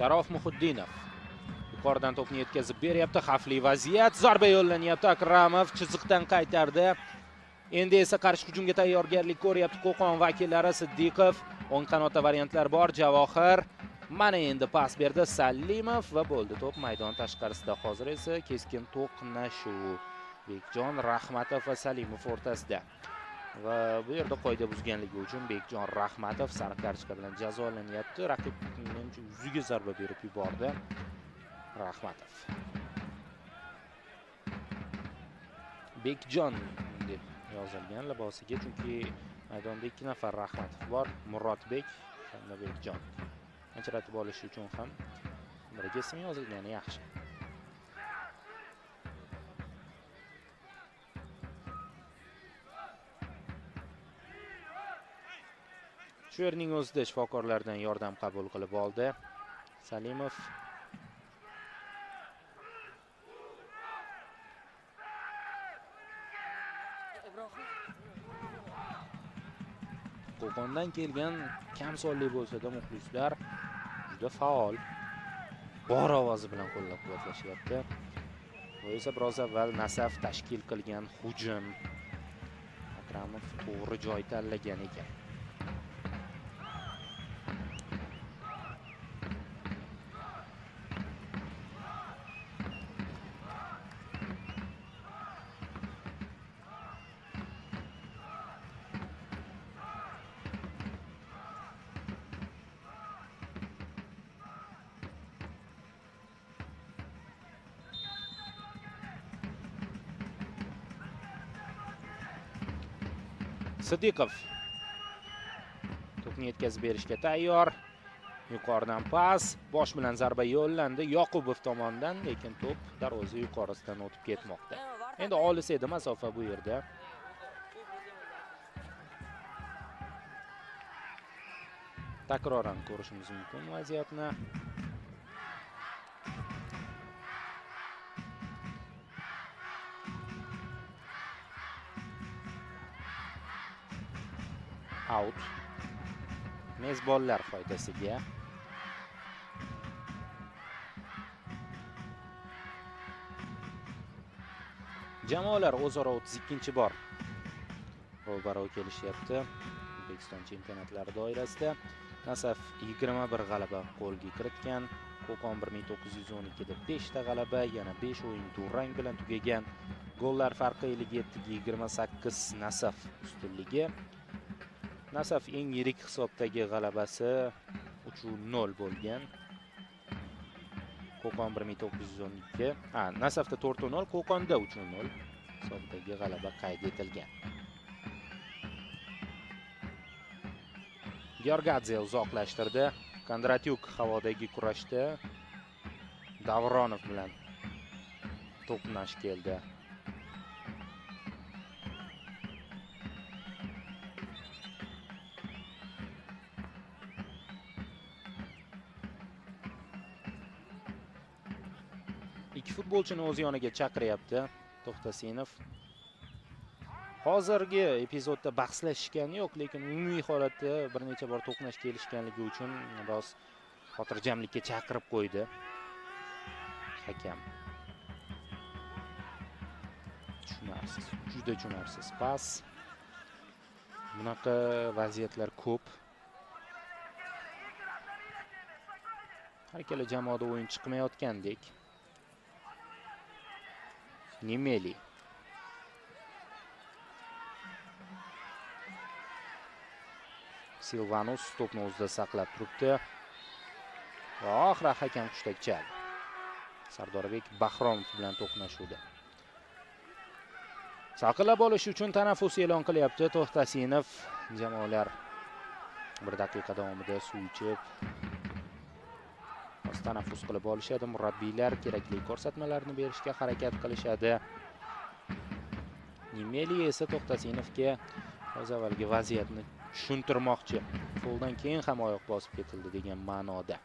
Sharof Muhiddinov yuqoridan to'pni yetkazib beryapti. Xavfli vaziyat. Zarba yo'llanyapti. Akramov chiziqdan qaytardi. Endi esa qarshi hujumga tayyorgarlik ko'ryapti Qo'qon vakillari. Siddiqov, o'ng qanotda variantlar bor. Javohir mana endi pas berdi Salimov va bo'ldi. To'p maydon tashqarisida. Hozir esa keskin to'qnashuv Bekjon Rahmatov va Salimov o'rtasida. Va bu yerda qoida buzganligi uchun Bekjon Rahmatov sariq kartochka bilan jazolanyapti. Raqib menimcha yuziga zarba berib yubordi Rahmatov. Bekjon deb yozilgan libosiga, chunki maydonda 2 nafar Rahmatov bor, Murodbek hamda Bekjon. Ajratib olish uchun ham biriga ism yozilgani yaxshi. Shu yerning o'zida shifokorlardan yordam qabul qilib oldi Salimov. Qo'qondan kelgan kam sonli bo'lsa-da muxlislar juda faol, bor ovozi bilan qo'llab-quvvatlashyapti. Bu esa biroz avval Nasaf tashkil qilgan hujum. Akramov to'g'ri joy tanlagan ekan. Sidiqov to'pni yetkazib berishga tayyor. Yuqoridan pas, bosh bilan zarba yo'llandi Yoqubov tomonidan, lekin to'p darvoza yuqorisidan o'tib ketmoqda. Endi olis edi masofa bu yerda. Takroran ko'rishimiz mumkin vaziyatni. Out. Mezbonlar foydasiga. Jamoalar o'zaro 32-bor ro'baro kelishyapti. O'zbekiston chempionatlari doirasida Nasaf 21 g'alaba qo'lga kiritgan. Qo'qon 1912 da 5 ta g'alaba, yana 5 o'yin durang bilan tugagan. Gollar farqi 57-28 Nasaf ustunligi. Nasaf eng yirik hisobdagi g'alabasi 3-0 bo'lgan. Qo'qon 1912. Nasafda 4-0, Qo'qonda 3-0 hisobdagi g'alaba qayd etilgan. Georgadze uzoqlashtirdi. Kondratyuk havodagi kurashda Davronov bilan to'qnash keldi. Ikki futbolchini o'z yoniga chaqiryapti To'xtasinov. Hozirgi epizodda bahslashishgani yo'q, lekin umumiy holatda bir necha bor to'qnash kelishganligi uchun biroz xotirjamlikka chaqirib qo'ydi hakam. Tushunarsiz, juda tushunarsiz pas. Bunaqa vaziyatlar ko'p. Har ikkala jamoada o'yin chiqmayotgandek. Nimeli. Silvanus to'pni o'zida saqlab turibdi. Va oxiri hakam hushtak chaldi. Sardorbek Bahromov bilan to'qnashuvda. Saqlab olish uchun tanaffus e'lon qilyapti To'xtasinov. Jamoalar bir daqiqa davomida suv ichib, tanaffus qilib olishadi. Murabbiylar kerakli ko'rsatmalarni berishga harakat qilishadi. Nimeli esa To'xtasinovga o'z avvalgi vaziyatni tushuntirmoqchi. Goldan keyin ham oyoq bosib ketildi degan ma'noda.